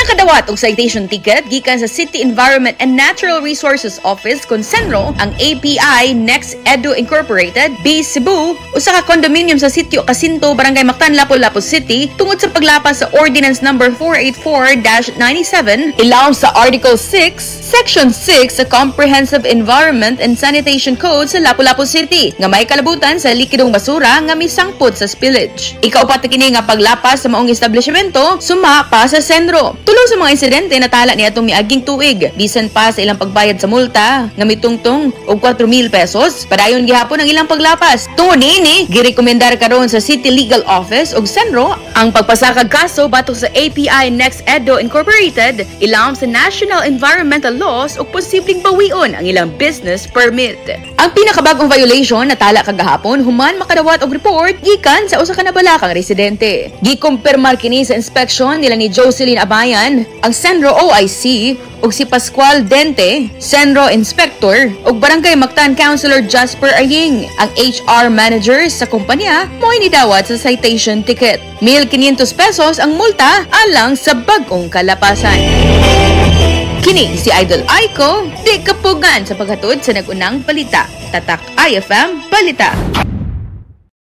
Nakadawat og citation ticket gikan sa City Environment and Natural Resources Office kon CENRO ang API Next Edu Incorporated, B Cebu, usa ka condominium sa Sitio Casinto, Barangay Mactan, Lapu-Lapu City, tungod sa paglapas sa Ordinance Number 484-97 ilawom sa Article 6, Section 6 sa Comprehensive Environment and Sanitation Code sa Lapu-Lapu City nga may kalabutan sa likidong basura nga misangpot sa spillage. Ikaupat na kini nga paglapas sa maong establishmento suma pa sa CENRO. Tulo sa mga insidente natala niadtong miaging tuig, bisan pa sa ilang pagbayad sa multa nga mitungtong og 4,000 pesos, padayon gihapon ang ilang paglapas. Tungod niini, girekomendar karon sa City Legal Office ug CENRO ang pagpasakag kaso batok sa API Next Edo Incorporated ilawom sa National Environmental Laws ug posibleng bawion ang ilang business permit. Ang pinakabagong violation natala kagahapon human makadawat og report gikan sa usa ka nabalakang residente. Gikumpirmar kini sa inspection nila ni Jocelyn Abayan, ang CENRO OIC, ug si Pascual Dente, CENRO Inspector, ug Barangay Mactan Councilor Jasper Aying, ang HR manager sa kumpanya, mo'y nidawat sa citation ticket. 1,500 pesos ang multa alang sa bag-ong kalapasan. Kini si Idol Aiko, di kapugan sa paghatod sa nag-unang balita. Tatak IFM Balita.